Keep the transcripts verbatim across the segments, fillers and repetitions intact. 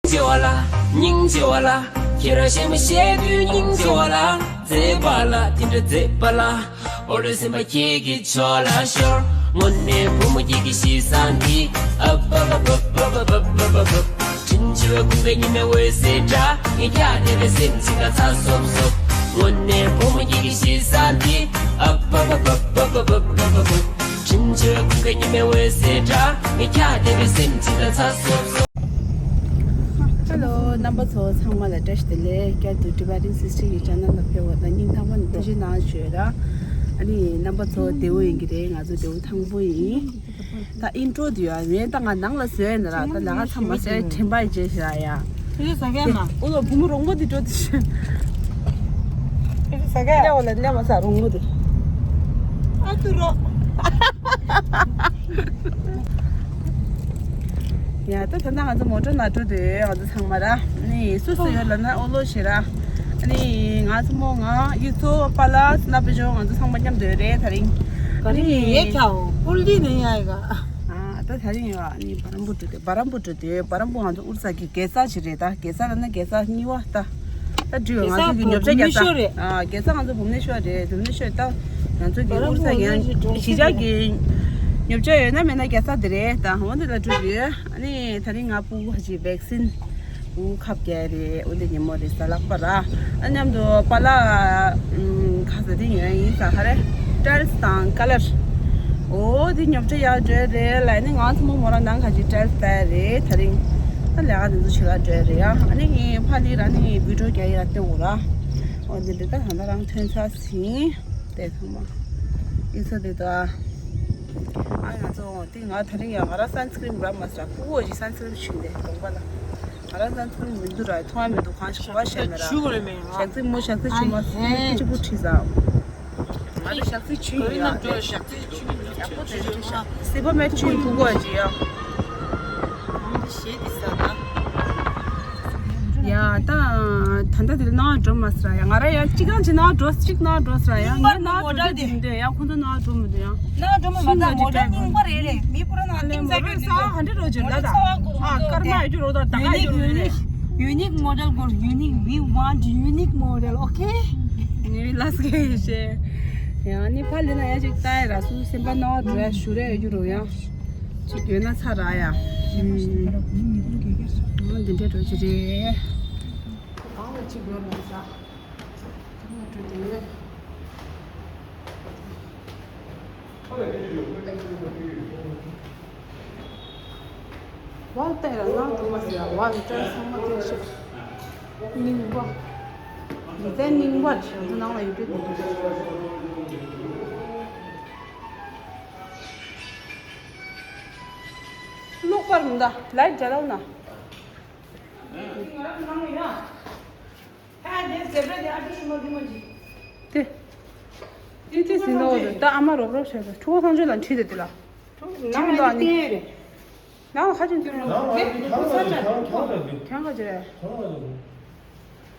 ཆེ་བ་ལ། སྙིང་རྗེ་བ་ལ། ཁྱེད་རང་གཞས་མ་བཤད་དུས་སྙིང་རྗེ་བ་ལ། མཛེས་པ་ལ། དེ་འདྲ་མཛེས་པ་ལ། འོ་ལོ་སེམས་པ་ཁྱེད་ཀྱི་ཕྱོགས་ལ་ཤོར། དངོས་གནས་བུ་མོ་ཁྱེད་ཀྱི་གཤིས་བཟང་འདི། ཨ་བ་བ་བ། དྲིན་ཆེ་བའི་ཁུངས་ཀྱི་ཉི་མའི་འོད་ཟེར་འདྲ། ངས་ཀྱང་དེ་འདྲ་སེམས་ཅིག་ལ་ཚ་སོབ་སོབ། དངོས་གནས་བུ་མོ་ཁྱེད་ཀྱི་གཤིས་བཟང་འདི། ཨ་བ་བ་བ། དྲིན་ཆེ་བའི་ཁུངས་ཀྱི་ཉི་མའི་འོད་ཟེར་འདྲ། ངས་ཀྱང་དེ་འདྲ་སེམས་ཅིག་ལ་ཚ་སོབ་སོབ། ཧེ་ལོ། རྣམ་པ་ཚོ་ཚང་མ་ལ་བཀྲ་ཤིས་བདེ་ལེགས། བསྐྱར་དུ་Tibetan Sister གི་channel ལ་ཕེབས་པ་དང་སྙིང་ཐག་པ་ནས་ཐུགས་རྗེ་གནང་ཞུ་ཡ་ར། ཨ་ནི་རྣམ་པ་ཚོ་བདེ་པོ་ཡིན་གྱི་རེད། ང་ཚོ་བདེ་པོ་ཐང་པོ་ཡིན། ད་ཨིན་ཊྲོ་དེ་ཡ་རེད། ད་ང་ནང་ལ་བཟོས་ཡ་ན་ར། ད་ལས་ཀ་ཚང་མ་བཟོས་དྲན་པ་བརྗེད་ཤག་ཡ། ཁྱོད་ཚོ་ཟ་གི་ཡ་མ། ཨོ་ལོ། བུ་མོ་རོང་པོ་དེ་འགྲོ་དེ་ཤི། ཁྱོད་ཚོ་ཟ་གི་ཡ། ལས་ཀ་ལ་ལས་མ་ཟ། རོང་པོ་དེ། ཨ་ཏུ་རོ། ཡ། ད་ད་ལྟ་ང་ཚོ་མོ་ཊ་ནང་འགྲོ་དུས་ང་ཚོ་ཚང་མ་ར། ནི་སུ་སུ་ཡོད་ལབ་ན་ཨོ་ལོ་ཞེ་ར། ནི་ང་ཚོ་མོ་ང་ཡུ་ཚོ་པ་ལ་སི་ན་པ་ཇོ། ང་ཚོ་ཚང་མ་མཉམ་དུ་ཡོད་རེད་ད་རིང་། ག་རེ་ནི་ཡེ་ཁྱའོ་ཀུལ་ལི་ནི་ཡ་ཡི་ག། ཨ་ད་ད་རིང་ཡོད་ནི་བ་རམ་བུ་འགྲོ་དུས། བ་རམ་བུ་འགྲོ་དུས། བ་རམ་བུ་ང་ཚོ་ཨུར་ས་གི་དགེ་རྩ་ཞིག་རེད། ད་དགེ་རྩ་ལབ་ན་དགེ་རྩ་གཉིས་པ་ད། ད་འགྲུལ་ང་ཚོ་གི་ཉོ་ཆ་རྒྱག་ས། ཨ་རྒྱག་ས་ང་ཚོ་བུམ་ནེ་ཤོར་རེད། བུམ་ནེ་ཤོར་ད། ང་ཚོ་གི་ཨུར་ས་ཡང་གཞིས་ཆགས་ཀྱི་ཉོ་ཆ་ཡོད་ན་མེད་ན་རྒྱག་ས་དེ་རེད། ད་འོ་འདི་ལ་འགྲུལ་ཡོད། ཨ་ནི་ད་རིང་ང་ཕྲུ་གུ་ཁ་ཅིག་བེག་སིན་འུ་ཁབ་རྒྱག་རེད། འོ་འདི་ཉིན་མོ་རེད་ས་ལག་པ་ར། ཨ་མཉམ་དུ་པ་ལ་ཁ་ས་དེ་ཉོ་ཡ་ཡིན་ས། ཧ་རེ་ཊལ་སི་དང་ཀ་ལར། འོ་དེ་ཉོ་ཆ་ཡག་འགྲོ་རེད་ལ། ནི་ང་ཚོ་མོ་མོ་རང་ནང་ཁ་ཅིག་ཊལ་སི་ལྟ་ཡ་རེད། ད་རིང་ད་ལས་ཀ་དེ་ཚོ་བྱེད་ག་འགྲོ་ཡ་རེད་ཡ། ཨ་ནི་ཕ་ལི་ར་ནི་བི་ཌིའོ་རྒྱག་ཡ་སྟོན་འོ་ར། འོ་འདི་འདྲ་ད་ད་ལྟ་རང་ཐོན་ཚར་ཟིན། དེ་ཚང་མ་ཨིན་ས་དེ་ད། ཨ་ང་ཚོ་དེ་ང་ད་རིང་ཡང་ང་རང་སན་སི་ཀྲིན་རག་མ་ཟ། ཕྲུ་གུ་ཞིག་སན་སི་ཀྲིན་བྱིན་ཏེ་གདོང་པ་ལ། ང་རང་སན་སི་ཀྲིན་མི་འདུག་ར། མཐོང་ཡ་མི་འདུག་གང་ཞིག་གོ་བ་ཤེས་མེད་ར། ཞག་ཚི་མོ་ཞག་ཚི་ཆུ་མ་ཟ། གཅིག་པུ་ཁྲིད་ཟ། ང་ཚོ་ཞག་ཚི་ཆུ་ཡིན་ཡ། ཞག་ཚི་ཆུ་ཡག་པོ་དེ་རེད་ཤག་སི་པ་མེ་ཆུ་ཡིན་ཕྲུ་གུ་ཞིག་ཡ། ཞེས་དེ་ས་ད། ཡ་ད་ད་ལྟ་དེ་ལ་ནང་འགྲོ་མ་སྲིད་ཡ། ང་ར་ཡ་གཅིག་རང་ཅིག་ནང་འགྲོ། གཅིག་ནང་འགྲོ་སྲིད་ཡ། ངས་ནང་འགྲོ་རྒྱུ་དེ་འདོད་ཡ། ཁོང་ཚོ་ནང་འགྲོ་མི་འདོད་ཡ། ནང་འགྲོ་མི་མ་ད་མོ་ཊ་རྙིང་པ་རེད་ལེ། མི་པུ་ར་ནང་ཏིང་ས་རྒྱུ་ས་ག་འདྲ་འགྲོ་རྒྱུ་ལ་ད། ཨ་སྐར་མ་ཡ་རྒྱུ་རོ་ད་ད་ཡ་རྒྱུ་རོ་རེད། Unique model girl, unique. We want unique model, okay? ངས་ལ་སྐད་ཡོད་ཤེས། ཡང་ནི་ཕ་ལི་ན་ཡ་ཅིག་ལྟ་ཡ་ར་སུ་སེམས་པ་ནང་འགྲོ་ཡ་ཞུ་རེ་ཡོད་རྒྱུ་རོ་ཡ། ཅིག་ཡོད་ན་ཚ་ར་ཡ། འོ་འདི་འདྲའི་འགྲོ་རྒྱུ་རེད། གང་ལ་ཅིག་ཡོད་ན་ས། གང་ལ་འགྲོ་དེ། ཝལ་ཏེ་ར་ནང་དུ་མ་ཟེར་ཝལ་ཏེ་ཚང་མ་དེ་ཤོག་རྙིང་པ། ཌི་ཛའིན་རྙིང་པ་ཞིག་ནང་ལ་ཡོད་རྒྱུ་དེ་འདུག་ལོག་པར་མི་འདའ། ལའིཊ་རྒྱ་ལ་ན། དེ། དེ་དེ་ཟིན་ནོ་རེད། ད་ཨ་མ་རོབ་རོབ་བྱས་ད་ཕྲུ་གུ་ཚང་ཆོས་ལ་ཁྲིད་དེ་དེ་ལ། ཁྲིད་མི་འདུག་ཨ་ནི། ནང་ལ་ཁ་ཅིག་འདུག་རེད། གྱང་ཁ་ཅིག་རེད།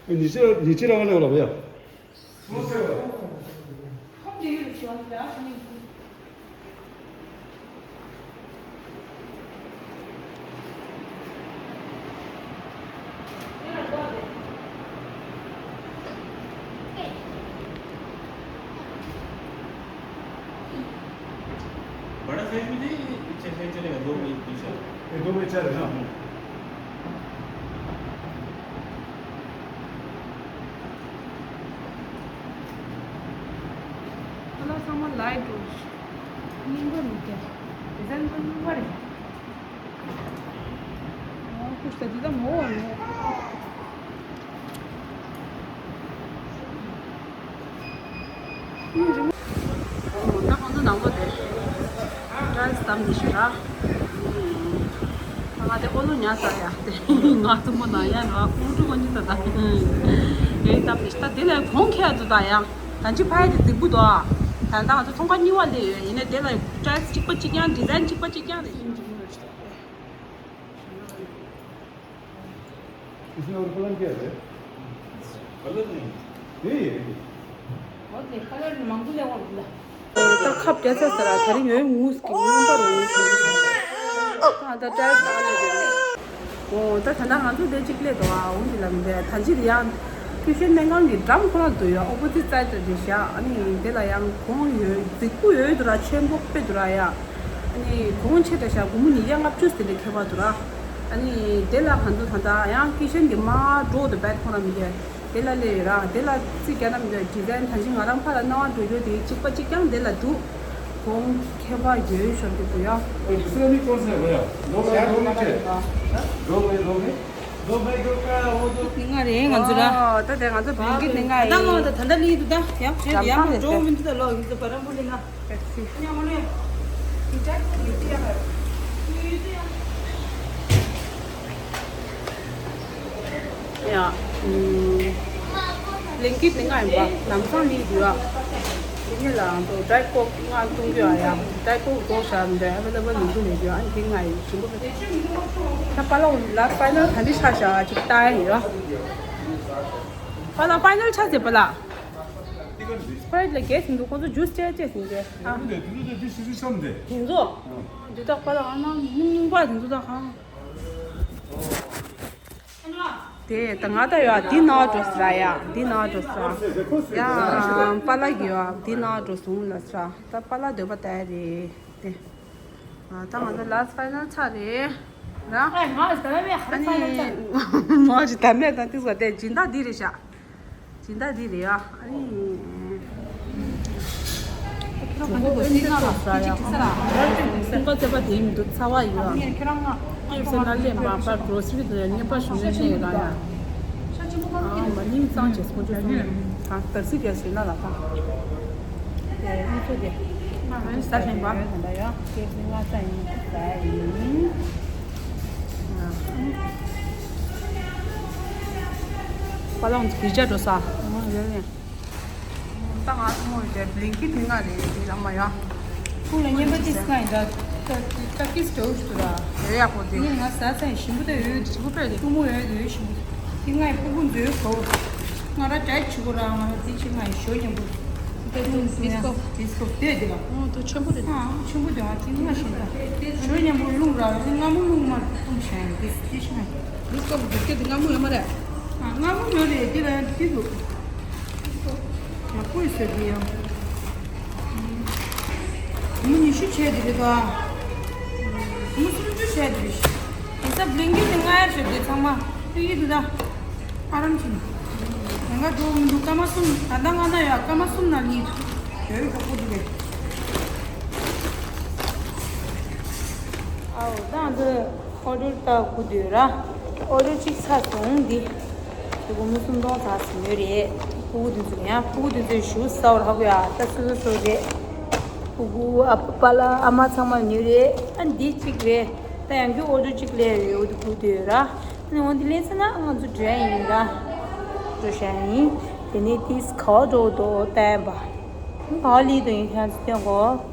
ཉི་ཤུ་ཉི་ཤུ་རང་ལས་ལབ་ཡ། बड़ा साइज में नहीं, पीछे से चलेगा, दो में पीछे। ये दो में चार है ना? ཁོ་ལ་ཚང་མ་ལའིཊ་འགྲོ། རྙིང་པ་མི་སྐྱ། ཌི་ཛའིན་ཁོ་རྙིང་པ་རེད། ཨོ་ཁུ་ཤ་འདི་ད་མོ་བ་མོ། ད་ཁོང་ཚོ་ནང་ལོགས་དེ་ཊའིལ་སི་བསྡམས་ནས་ཞུ་ར། ང་དེ་ཨོ་ལོ་ཉར་ཚར་ཡ། དེ་ང་ཐུ་མོ་ན་ཡ་ར་ཨུ་ཀྲུ་གོ་གཉིས་ད་ད། རེད་ད་བེ་ཤ་ད་དེ་ལ་གོང་ཁྱད་དུ་ད་ཡ། ད་ཅི་ཕ་ཡ་དེ་རྫིག་པོ་འདུག་ཨ། ད་ད་ང་ཚོ་ཚོང་ཁང་གཉིས་པ་སླེབས་ཡོད། ཡིན་ནའི་དེ་ལ་ཊའིལ་སི་གཅིག་པ་གཅིག་རྐྱང་། ཌི་ཛའིན་གཅིག་པ་གཅིག་རྐྱང་རེད། इसमें और कलर क्या है? कलर नहीं। यही है। और देख, कलर मांगू ले और बुला। ད་ཁབ་རྒྱག་ས་ས་ར་ད་རིང་ཡོད་ངུས་ཀྱི་རྔན་པ་རུ་ངུས་ཀྱི། ད་ད་ཊའིལ་སི་ད་ལས་དེ། འོ་ད་ད་ལྟ་ང་ཚོ་དེ་གཅིག་སླེབས་འདུག་ཨ། འོང་འདི་ལ་མི་འདུག་ད་ཅི་དེ་ཡང་ཀི་ཤན་སྨན་ཁང་གི་འགྲམ་ཁོ་རང་འདུག་ཡ། ཨོ་པོ་ཛིད་སའིད་ལ་རེད་བཞག་ཨ་ནི་དེ་ལ་ཡང་གོང་ཡོད་རྫིག་པོ་ཡོད་འདུག་ར། ཆེན་པོ་དཔེ་འདུག་ར་ཡ། ཨ་ནི་གོང་ཆེ་འདྲ་བཞག་སྒོར་མོ་ཉིས་བརྒྱ་ལྔ་བཅུ་ཟེར་ལས་ཁེ་བ་འདུག་ར། ཨ་ནི་དེ་ལ་ང་ཚོ་ད་ལྟ་ཡང་ཀི་ཤན་གི་མ་འགྲོ་འདུག་བེད་ཁོ་རང་མི་འདུག་དེ་ལ་སླེབས་ཡོད་ར། དེ་ལ་རྩིས་རྒྱག་ན་མི་འདུག་ཌི་ཛའིན་ད་ཅི་ང་རང་ཕར་ལ་སྣང་བ་འགྲོ་རྒྱུ་དེ་གཅིག་པ་གཅིག་རྐྱང་དེ་ལ་འདུག་གོང་ཁེ་བ་ཡོད་ཤོར་གི་འདུག་ཡ། Dua ni kau saya boya? Dua baik dua ni cek. Dua baik dua ni. Dua baik dua ka wo dua. ང་རེད་ང་ཚོ་ར། ཨོ་ད་དེ་ང་ཚོ་བིང་གི་ནི་ང་ད་ཡིན། ང་ད་ད་ལྟ་ལི་འདུག་ད་ཡང་ཁྱེད་ཡང་འགྲོ་མི་འདུག་ད་ལོ་ཡིན་ད་པ་རམ་པོ་ལི་ན། Taxi. ཡ། ལེན་ཀིད་ནི་ང་ཡིན་པ་ལམ་སང་ནི་འདུག་ཡ། དེ་ནི་ལ་ང་ཚོ་ཌའེ་ཀོག་ང་འཐུང་རྒྱུ་ཡ། ཌའེ་ཀོག་འགོག་བྱ་མི་འདུག་ཨ་ཝེ་ལེ་བལ་མི་འདུག་ལས་རྒྱུ་ཨ་ནི་དེ་ང་ཡིན་ཞིམ་པོ་རེད། ད་པ་ལ་ལ་ཕའི་ནལ་ག་འདྲ་ཆགས་ཤག་ཅིག་ལྟ་ཡ་ཡིན་ར། པ་ལ་ཕའི་ནལ་ཆགས་ཟེར་པ་ལ། སི་པ་རའིཊ་ལ་གས་ཟིན་འདུག་ཁོང་ཚོ་ཇུས་བཅས་བཅས་ཟིན་ཏེ། ཨ། འདི་འདི་འདི་ཞིག་ཞིག་བསམ་སྟེ། དེ་ཚོ། འདི་དག་པ་ལ་ཨ་ན་རྙིང་པ་དེ་ཚོ་དག་ཧང་། དེ་ད་ང་ད་ཡོད་འདི་ནང་འགྲོ་ས་ར་ཡ། འདི་ནང་འགྲོ་ས་ཡ། པ་ལ་གི་ཡོད་འདི་ནང་འགྲོ་སོང་ལ་ས་ར། ད་པ་ལ་འདོད་པ་ད་རེད་དེ། ད་ང་ཚོ་ལ་སི་ཕའི་ནལ་ཆགས་རེད་ར། ཨ་ང་ཟ་མེད་ཧ་ཨ་ནི་ཕའི་ནལ་ཆགས། མོ་ཅི་ད་མེད་ད་ཏིག་ཟ་དེ་སྦྱིན་བདག་འདི་རེད་ཤག་སྦྱིན་བདག་འདི་རེད་ཨ། ཨ་ནི་ཁྱེད་རང་ག་འདི་གོ་སི་ང་ལ་ཟ་ཡ། སུང་ཀ་རྩེ་པ་དེ་མི་འདུག་ཚ་བ་ཡོད་ཨ། ཁྱེད་སེ་ན་ལེ་མ་པར་གྲོ་སི་རི་དེ་ཉེ་པ་ཞུ་ནས་ནས་ར་ཡ། ཨ་མ་ནིང་གཙང་བྱས་སོང་ཅོ་སོང་། གང་ཏར་སི་གལ་སྲིད་ན་ལ་ཕ། དེ་ཨི་ཚོ་དེ། ང་ཧན་ས་ཞིང་བ། ད་ཡ་ཁྱེད་སེ་ང་ཙང་ཡིན་ཟ་ཡིན། པ་ལོང་གི་ཇ་འགྲོ་ས། ད་ང་ཚོ་མོ་དེ་བླིང་ཀི་དེ་ང་རེད་དེ་ལ་མ་ཡ། ཁོང་ལ་བརྙན་པ་ཏིས་ང་ཡིན་ད། ད་ཀིས་དེ་འུ་ཚོ་ར། རེད་ཡག་པོ་དེ། ངས་ང་ཟ་ཚ་ཡིན་ཞིམ་པོ་ད་ཡོད་ཞིམ་པོ་ཕེར་དེ་ཀུ་མོ་ཡོད་དེ་ཡོད་ཞིམ་པོ། དེ་ང་ཡི་ཕུ་གུ་མཛོད་གོ། ང་ར་ཅའི་ཆུ་གོ་ར་ང་ར་དེ་ཆི་ང་ཡི་ཞོ་མཉམ་པོ། དེ་ཏུ་ཏིས་གོ་ཏིས་གོ་དེ་དེ་ལ། ཨོ་ཏུ་ཆེན་པོ་རེད། ཨ་ཆེན་པོ་དེ་ང་དེ་ང་ཞིམ་ད། ཞོ་མཉམ་པོ་རླུང་ར་ང་མོ་རླུང་མ་ཏུ་ཤ་ཡིན་དེ་དེ་ཆི་ང་ཡི། ཏིས་གོ་དེ་དེ་ང་མོ་ཡོད་མ་རེད། ང་མོ་ཡོད་རེད་དེ་ལ་དེ་འདུག་ཡག་པོ་ཡོད་ཟེར་གི་ཡང་། མི་ཉི་ཤུ་བྱས་དེ་རེད་དོ། མི་སུམ་ཅུ་བྱས་དེ་རེད། དེ་ས་བླིང་གི་དེ་ལྔ་ཡར་བྱས་དེ་ཚང་མ་ཕ་གི་འདུག་ད། ཨ་རམ་ཆིན། ཡང་ག་འགྲོ་མི་འདུག་སྐར་མ་གསུམ་ད་ལྟ་ང་ན་ཡོད་སྐར་མ་གསུམ་ན་ལི་ཡོད་ཡོད་ཁོ་དེ་རེད། ཨའོ་ད་ང་ཚོ་ཨོ་ཌར་ལྟ་དགོས་འདུག་ར། ཨོ་ཌར་གཅིག་ཚར་སོང་འདི། དེ་སྒོར་མོ་སུམ་སྟོང་ཚར་སོང་ཡོད་རེད། ཕྲུ་གུ་དེ་ཚོ་ཡང་ཕྲུ་གུ་དེ་ཚོའི་ཞུ་ས་བར་ཧ་གོ་ཡ་ད་སོ་སོ་སོ་རེད། ཕྲུ་གུ་ཨ་ཕ་པ་ལ་ཨ་མ་ཚང་མ་ཡོད་རེད། ཨ་འདི་གཅིག་རེད། ད་ཡང་བསྐྱར་ཨོ་ཌར་གཅིག་སླེབས་ཡོད་འོ་དེ་དགོས་འདུག་ར། ཨ་ནི་འོ་འདི་སླེབས་ཚར་ན་ང་ཚོ་འགྲོ་ཡ་ཡིན་ར། འགྲོ་བཞག་ཡིན། དེ་ནས་ཏིས་ག་བར་འགྲོ་འདུག་བལྟས་པ། ག་བར་སླེབས་འདུག་ཡིན་ཁྱེད་ཚོ་སྟོན་གོ།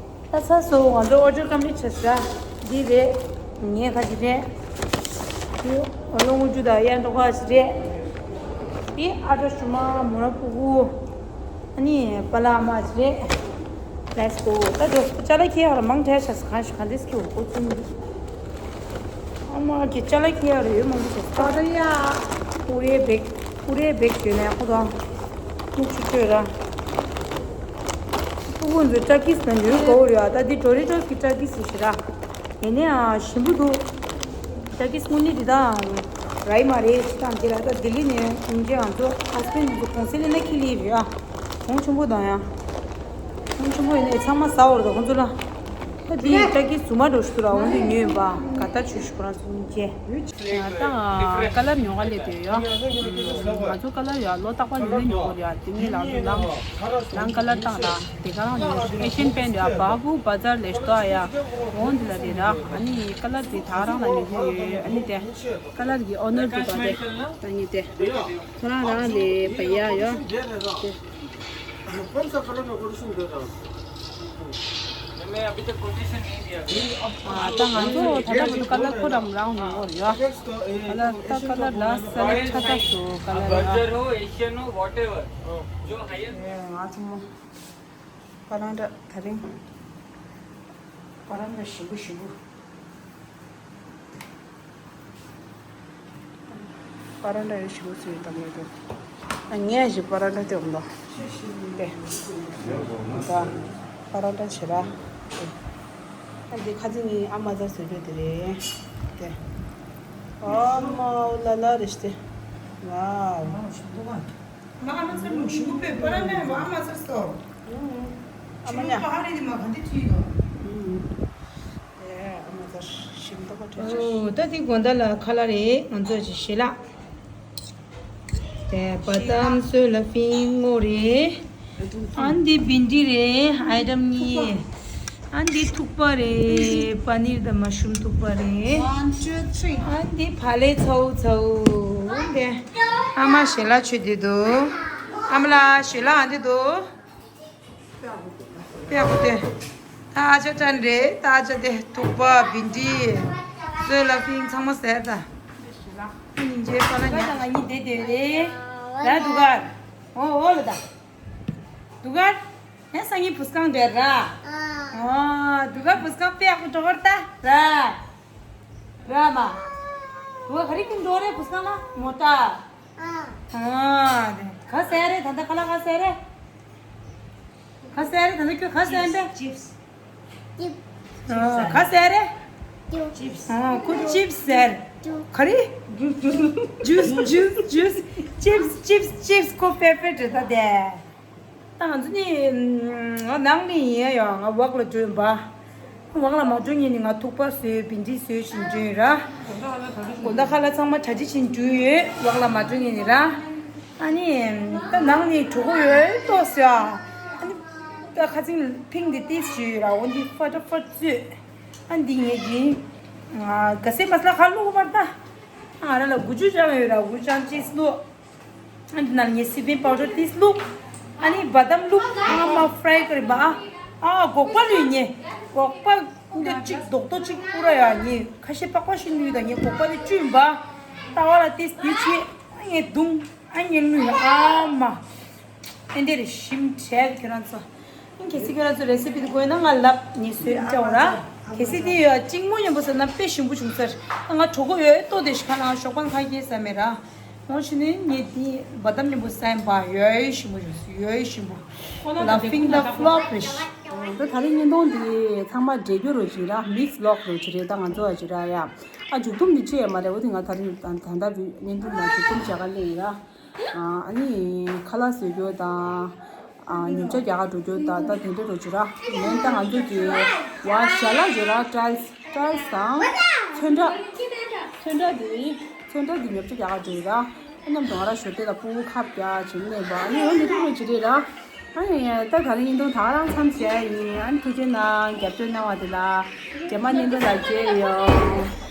ད་ཚ་སོ་ང་ཚོ་ཨོ་ཌར་ཀམ་པི་ལིཊ་བྱས་ས་འདི་རེད། ངས་ཁ་ཅིག་རེད། འདི་ཨོ་ལོ་ངུ་ཅུ་དང་ཡར་འགྲོ་ཁ་ཅིག་རེད། འདི་ཨ་ཏྲ་ཤུ་མ་མོ་ར་ཕྲུ་གུ། ཨ་ནི་པ་ལགས་མ་ཅིག་རེད། Let's go. ད་འགྲོ་ཅ་ལག་ཁྱེར་ཡག་ར་མང་དྲགས་ཤག་གང་ཞིག་གང་འདྲས་ཁྱེར་འོ་ཁོ་ཚོ་མི་འདུག་ཨ་མ་གི་ཅ་ལག་ཁྱེར་ཡག་ར་ཡོད་མང་པོ་ཞིག་ད་ད་ཡ། ཀུ་རེ་བེག་ཀུ་རེ་བེག་ཡོད་ནས་ཁོ་དང་། སྨུག་ཆུ་ཆོད་ར། ཕྲུ་གུ་ཚོས་ཊར་ཀིས་ནང་ཉོས་དགོས་རེད་ཨ། ད་འདི་ཌོ་རི་ཊོས་ཀྱི་ཊར་ཀིས་ཞིག་ར། ཡིན་ནའང་ཞིམ་པོ་འདུག་ཊར་ཀིས་དངོས་གནས་འདི་དག་རག་གི་མ་རེད་ཅེས་བཏང་རྗེས་ལ་ད་ལྡི་ལི་ནས་ཡོང་རྗེས་ང་ཚོ་ཧ་སི་བྷེན་ཌི་ཚོ་གུང་སེང་ལ་ཁྱེར་སླེབས་རེད་ཨ། གོང་ཆེན་པོ་དང་ཡང་། གོང་ཆེན་པོ་ཡིན་ནའི་ཚང་མ་ཟ་འོར་དང་ཁོང་ཚོ་ལ། ད་འདི་ཊར་ཀིས་རྫུན་མ་འགྲོ་ཞིག་འདུག་ར། འོ་འདི་ཉོས་ཡིན་པ་ག་ད་བྱོས་ཤིག་ཁོ་རང་ཚོ་གཉིས་ཀས། ད་ཀ་ལར་ཉོ་ག་སླེབས་དུས་ཡོད། ང་ཚོ་ཀ་ལར་ཡོད་ལོ་རྟག་པར་ཉོ་ནས་ཉོ་གི་རེད། དེ་ནས་ལག་ཏུ་ལང་ལང་ཀ་ལར་བཏང་ར་དེ་ག་རང་ཉོ། ཨེ་ཤི་ཡན་པེན་ཡོད། བ་ཧུ་བ་ཛར་ལས་ལྟོ་ཡ། འོང་འདི་ལ་རེད་ར། ཨ་ནི་ཀ་ལར་དེ་ད་རང་ལ་ཉོ་གི་ཡོད། ཨ་ནི་དེ་ཀ་ལར་གི་ཨོ་ནར་དུ་བ་དེ་ད་ཉི་དེ་ཁོ་རང་རང་ལས་བ་ཡ་ཡོད། कौन सा कलर में कोटेशन दे रहा हूँ? मैं अभी तक कोटेशन नहीं दिया। ཨ་ད་ང་ཚོ་ད་ལྟ་བར་དུ་ཀ་ལར་ཁོ་རང་རང་ཉོ་གི་ཡོད། ཀ་ལར་ད་ཀ་ལར་ལ་སེ་ལེག་ཆ་ཚ་སོ་ཀ་ལར་ཡོད། बर्जर हो, एशियन हो, वॉटेवर, जो हायर ང་ཚོ་མོ་པ་ལང་ད་ད་རིང་པ་ལང་ད་ཞིམ་པོ་ཞིམ་པོ། པ་ར་ཊ་ཡོད་ཞིག་བཟོས་ཡོད་དམ་མེད་དོ། ཨ་ངས་ཞིག་པ་ར་ཊ་དེ་འོང་དོ། དེ། ད། པ་ར་ཊ་བྱེད་ར། དེ། ཨ་འདི་ཁ་ཚིག་གཉིས་ཨ་མ་ཚ་བཟོས་རྒྱུ་དེ་རེད། དེ། ཨ་མ་ཨོ་ལ་ལ་རེ་ཤི་དེ། ཝའོ། མ་ཨ་མ་ཚ་མུ་ཞིག་པེ་པ་ར་ཊ་མ་ཨ་མ་ཚ་སོ། ཨ་མ་ཉ། ཨ་མ་ཚ་ཞིམ་མདོག་པ་འདྲ་ཅིག་ཨོ། ད་དེ་དགོང་དག་ལ་ཁ་ལག་རེད། ང་ཚོ་ཅིག་ཞལ་ལག་དེ་བ་དམ་སོ་ལ་ཕིང་སྔོ་རེད། ཨ་འདི་བིན་ཌི་རེད། ཨའི་ཊམ་གཉིས། ཨ་འདི་ཐུག་པ་རེད། པ་ནིར་དང་མ་ཤུམ་ཐུག་པ་རེད། One, two, three. ཨ་འདི་ཕ་ལེ་ཚའུ་ཚའུ། འདི་ཨ་མ་ཞལ་ལག་མཆོད་དེ་འདུག་ཨ་མ་ལགས་ཞལ་ལག་ཨ་འདི་འདུག་དཔེ་ཡག་པོ་དེ། ད་ཨ་ཅག་ཅན་རེད། ད་ཨ་ཅག་དེ་ཐུག་པ་བིན་ཌི། སོ་ལ་ཕིང་ཚང་མ་ཟེར་ད། ཨ་སྙིང་རྗེ་པ་ལ་ཉག་ང་གཉིས་བསྡད་བསྡད་རེད། ད་དུ་གར། ཨོ་ཨོ་ལ་ད། དུ་གར། ཧེ་སང་ཉིན་བུ་སྒང་འདོད་ར། ཨ་དུ་གར་བུ་སྒང་དཔེ་ཡག་པོ་འགྲོ་གར་ད་ར། ར་མ། དུ་གར་ག་རེ་གིན་འགྲོ་རེད་བུ་སྒང་ལ་མོ་ཏ། ཨ། ག་ཟེར་རེད། ད་ལྟ་ཁ་ལག་ག་ཟེར་རེད། ག་ཟེར་རེད། ད་ལྟ་ཁྱོད་ག་ཟེར་རེད། ཅིབས། ཨ། ག་ཟེར་རེད། ཅིབས། ཨ། ཁོ་ཅིབས་ཟེར། ག་རེ། ཇུས་ཇུས་ཇུས། ཅིབས་ཅིབས་ཅིབས། ཁོ་ཕེ་ཕེ་རེད་ད་དེ། ད་ང་ཚོ་ནི་ང་ནང་ནས་ཡིན་ཡང་ང་འོག་ལ་འགྲོ་ཡིན་པ། འོག་ལ་མ་འགྲོ་ཉིན་ནི་ང་ཐུག་པ་བཟོས་བིན་ཌི་བཟོས་བཞིན་འགྲོ་ཡིན་ར། དགོང་དག་ཁ་ལག་ཚང་མ་གྲ་སྒྲིག་བྱས་འགྲོ་ཡོད། འོག་ལ་མ་འགྲོ་ཉིན་ནི་ར། ཨ་ནི་ད་ནང་ནས་གྲོད་ཁོག་ཡོད་ཏོག་ཟོས་ཨ། ཨ་ནི་ད་ཁ་ཚིག་ཕིང་འདི་ཏིས་ཞུས་ཡོད་ར། འོ་འདི་ཧྥ་ཏ་ཧྥ་བཟོས། ཨ་འདི་ངས་ཀྱིས་ག་སེ་མ་སི་ལ་ཁ་བླུག་པར་ད། ང་ར་ལ་དགུ་བཅུ་ཅང་ཡོད་ར། དགུ་བཅུ་ཅང་ཅིས་བླུག་ཨ་འདི་ནང་ངས་སི་པིན་པའུ་ཌར་ཏིས་བླུག་ཨ་ནི་བ་དམ་བླུག་ཨ་མ་ཧྥ་རའི་ཀ་རི་བ་ཨ། ཨ་སྒོག་པ་ལུས་ཉེ། སྒོག་པ་འདི་གཅིག་རྡོག་རྡོག་གཅིག་པུ་ར་ཡ་ཉེ། ཁ་ཤས་པགས་པ་ཤིན་ལུས་དང་ཉེ། སྒོག་པ་དེ་བཅུན་པ། ལྟ་བ་ལ་ཏིས་འདི་བྱེད། ཨ་ངས་བརྡུང་ཨ་ངས་ལུས་ཨ་མ། ཨེ་འདི་རེ་ཞིམ་དྲག་ཁྱོད་རང་ཚོ། ཨིན་གལ་སྲིད་ཁྱོད་རང་ཚོ་རེ་སི་པི་དེ་དགོས་ན་ང་ལབ་ངས་བཟོས་ནས་བཅའ་འོ་ར། གལ་སྲིད་དེ་ཡོད་གཅིག་མོ་མཉམ་པོ་ཟ་ན་དཔེ་ཞིམ་པོ་བྱུང་ས་རེད། ང་གྲོད་ཁོག་ཡོད་ཏོ་དེ་ཞིག་ཁ་ནང་ཞོགས་པ་ཁ་སྐྱེལ་ཟ་མེད་ར། ངོ་ཤེས་ནས་ངས་དེ་བ་དམ་མཉམ་པོ་ཟ་ཡིན་པ། ཡོད་ཞིམ་པོ་བྱུང་ཡོད་ཞིམ་པོ། Laughing the flop རེད། ད་ད་རིང་བརྙན་ཐུང་དེ་ཚང་མ་འགྲེལ་བརྗོད་རོ་ཅིག་ར། མིག་སི་ལོག་རོ་ཅིག་རེད། ད་ང་ཚོ་ཨ་ཅིག་ར་ཡ། ཨ་མཇུག་སྡོམ་དེ་ཅི་ཡང་མ་རེད། འོ་དེ་ང་ད་རིང་ད་ད་ལྟ་བི་བརྙན་ཐུང་ནང་མཇུག་སྡོམ་བྱ་ག་སླེབས་ཡིན་ར། ཨ་ནི་ཁ་ལག་བཟོ་རྒྱུ་དང་། ཨ་ཉོ་ཆ་རྒྱག་ག་འགྲོ་རྒྱུ་དང་ད་དེ་འདྲ་འགྲོ་རྒྱུ་ར། མེན་ད་ང་ཚོ་གི་བ་ཞལ་ལག་བཟོ་ར། ཊའིལ་ཊའིལ་དང་ཚོན་ཁྲ། ཚོན་ཁྲ་དེ་ཚོན་ཁྲ་དེ་ཉོ་ཆ་རྒྱག་ག་འགྲོ་ཡོད་ར། ཨ་མཉམ་དུ་ང་ར་ཞོར་དེ་ལ་སྤུ་གུ་ཁབ་རྒྱག་བྱེད་ནས་བ་ཨ་ནི་འོ་འདི་འདྲ་འགྲོ་རྒྱུ་རེད་ར། ཨ་ནི་ད་ད་རིང་བརྙན་ཐུང་ད་ག་རང་མཚམས་བྱས་ཡིན། ཨ་ནི་ཐུགས་རྗེ་གནང་། རྒྱབ་སྐྱོར་གནང་བ་དེ་ལ་རྗེས་མ་བརྙན་ཐུང་ལ་མཇལ་ཡོང་།